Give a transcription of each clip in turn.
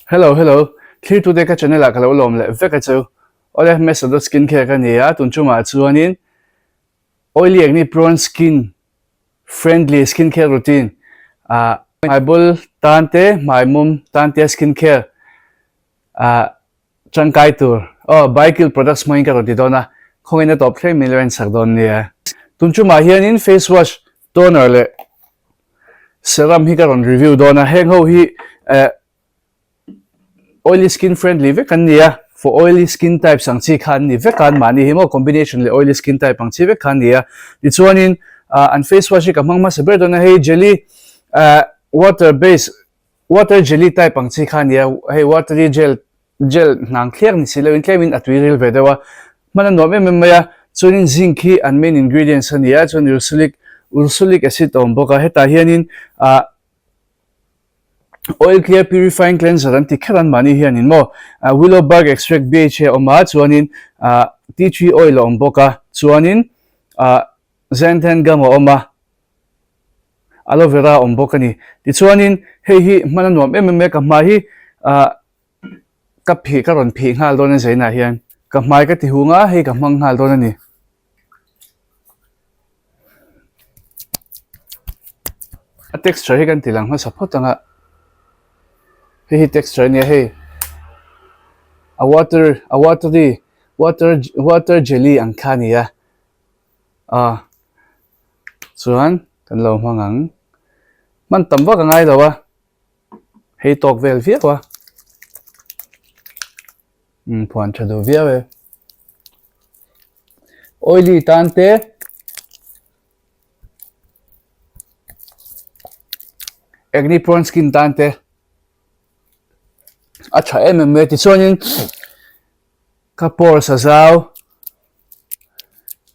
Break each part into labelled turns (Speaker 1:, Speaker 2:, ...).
Speaker 1: Hello hello, thlirtute ka channel ah ka lo lawm leh vek a chu. Awle Mesodo skin care ka ni a, tun chungah chuanin oily acne prone skin friendly skin care routine ah hmai bul tan te hmai mum tan te skin care ah tangkai tur aw Bikil products hmangin ka rawn ti dawn a, khawngin a tawp thleng min lo en chak dawn nia. Tun chungah hianin face wash, toner leh serum hi ka rawn review dawn a, heng ho hi eh oily skin friendly vek an ni a, for oily skin types ang chi kha an ni vek a, an mahni hi maw combination leh oily skin type ang chi vek kha an ni a, tichuanin ah an face wash hi ka hmang hmasa ber dawn a, hei jelly eh water base water jelly type ang chi kha a ni a, hei watery gel gel hnang thliak ni si loin tlemin a tui ril ve deuh a, hman a nuam em em mai a, chuanin zinc hi an main ingredients a ni a, chuan ursulic ursolic acid a awm bawk a, hetah hianin ah oil clear purifying cleanser an ti kher an mahni hianin maw ah willow bark extract BHA a awm a, chuanin ah tea tree oil a awm bawk a, chuanin ah xanthan gum a awm a. Aloe vera a awm bawk a ni. Tichuanin hei hi hman a nuam em em mai, ka hmai hi ah ka phih ka rawn phih nghal dawn a zainah hian ka hmai ka ti hung a, hei ka hmang nghal dawn a ni. A texture hi kan ti lang hmasa phawt ang a, hei hi texture a nia hei a water a watery water water jelly ang kha a ni a. A chuan kan lo hmang ang hman tam vak a ngai lo a hei tawk vel viau a umm phuan tha duh viau e oily tan te acne prone skin tan te a tha em em mai a tichuanin ka pores a zau.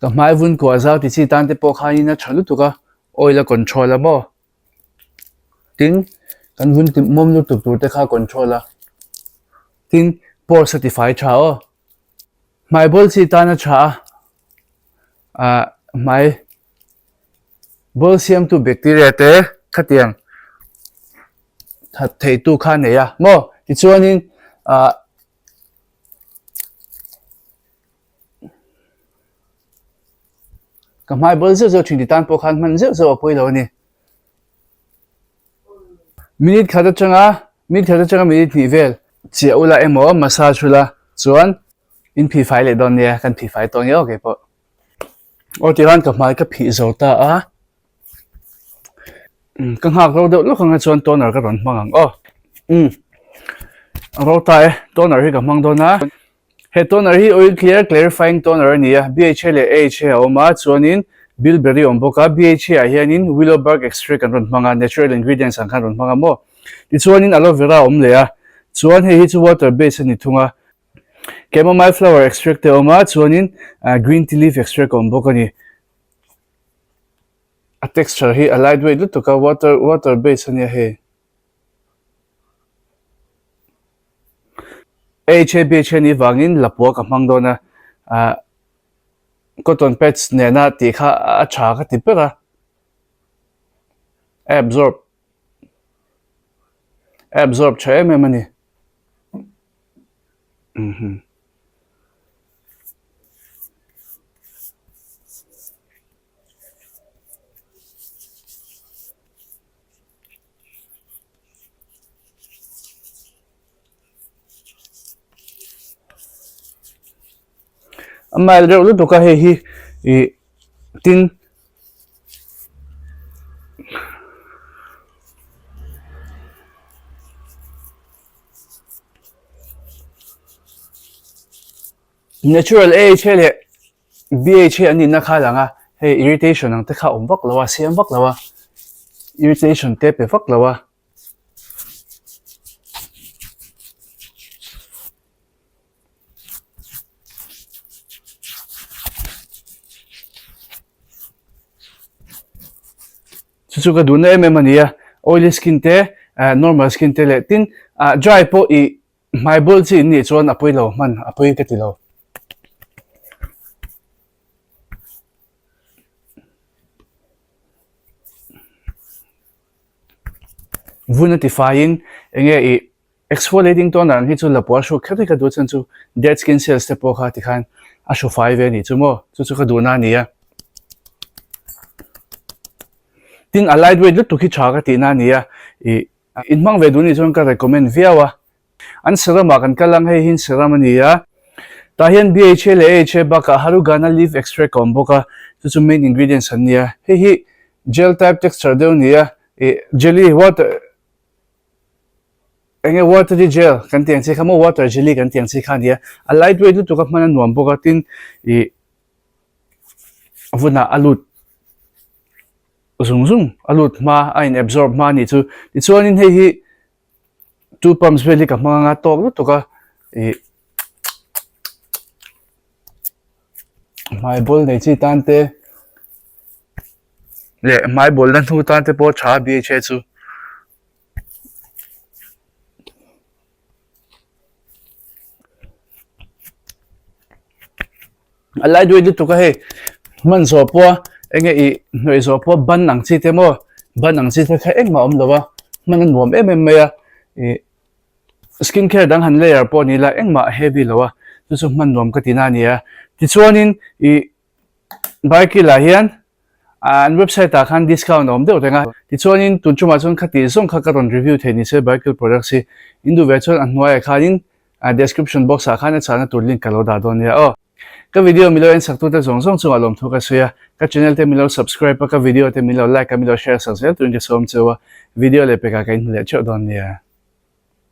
Speaker 1: Ka hmai vun kuah zau ti chi tan te pawh khanin a tha lutuk a, oil a control a maw? Tin, kan vun ti mawm lutuk tur te kha a control a, tin pores a ti fai tha aw. Hmai bawl chi tan a tha a, ah hmai bawl siamtu bacteria te khatiang that theitu kha a nei a maw? Tichuanin ah. Ka hmai bal zeuh zeuh thin ti tan pawh khan hman zeuh zeuh a pawi lo a ni. Minute khat atanga minute khat atanga minute hnih vel chiah ula emaw massage ula chuan in phih fai leh dawn nia kan phih fai tawh nia aw keipawh. Aw tikhan ka hmai ka phih zo ta a. Umm ka nghak ro deuh lawk anga chuan toner ka rawn hmang ang aw. Umm a ro ta e toner hi ka hmang dawn a. He toner hi oil clear clarifying toner a ni a, BHA leh AHA a awm a, chuanin bilberry a awm bawk a, BHA ah hianin willow bark extract an rawn hmang a, natural ingredients ang khan an rawn hmang a maw. Tichuanin aloe vera a awm leh a, chuan hei hi chu water base a ni thung a. Chamomile flower extract te a awm a, chuanin green tea leaf extract a awm bawk a ni. A texture hi a light weight lutuk a water water base a nia hei. HABH a nih vangin lapua ka hmang dawn a ah cotton pads nena tih kha a tha ka ti ber a a absorb a absorb tha em em a ni. A mile reuh lutuk a hei hi ih tin natural AHA leh BHA an nihna kha a lang a, hei irritation ang te kha a awm vak lo a, siam vak lo a, irritation te pe vak lo a. Chu chu ka duhna em em a ni a, oily skin te, normal skin te leh tin dry pawh ih Hmai bul chi in nih chuan a pawi lo hman a pawi ka ti lo. Vun a ti faiin enge ih. Exfoliating toner ang hi chu lapua hruk kher hi ka duh chuan chu dead skin cells te pawh kha tikhan a hru fai ve a nih chu maw, chu chu ka duhna a ni a. Tin a light weight lutuk hi tha ka tihna a ni a, ih inhmang ve duh nih chuan ka recommend viau a. An serum ah kan kal ang hei hi serum a ni a, tah hian BHA leh AHA bakah Harugana leaf extract a awm bawk a, chu chu main ingredients an ni a. Hei hi gel type texture deuh a ni a, ih jelly water Enge watery gel kan tih ang chi kha maw water jelly kan tih ang chi kha a ni a, a light weight lutuk a hman a nuam bawk a tin ih vunah a lut zung zung a lut hma a in absorb hma a nih chu tichuanin hei hi two pumps vel hi ka hmang anga tawk lutuk a ih hmai bawl nei chi tan te. Leh hmai bawlna hnu tan te pawh tha BHA chu. A lai duai lutuk a hei hman zawh pawha enge ih hnawih zawh pawha ban ang chi te maw ban ang chi te kha engmah a awm lo a hman a nuam em em mai a ih skin care dang han layer pawh ni ila engmah a heavy lo a chu chu hman nuam ka ti na a ni a tichuanin ih Bike-ah hian an website ah khan discount a awm deuh reng a, tichuanin tun tumah chuan khati zawng kha ka rawn review thei ni se Bike products hi in duh ve chuan a hnuaiah khanin description box ah khan a chahna tur link ka lo dah dawn nia aw. Ka video milo en sak tute zawng zawng chungah lawmthu ka sawi a, ka channel te milo subscribe a, ka video te milo like a, milo share sak zel turin ka sawm cheu a, video leh pekah ka inhmu leh theuh dawn nia.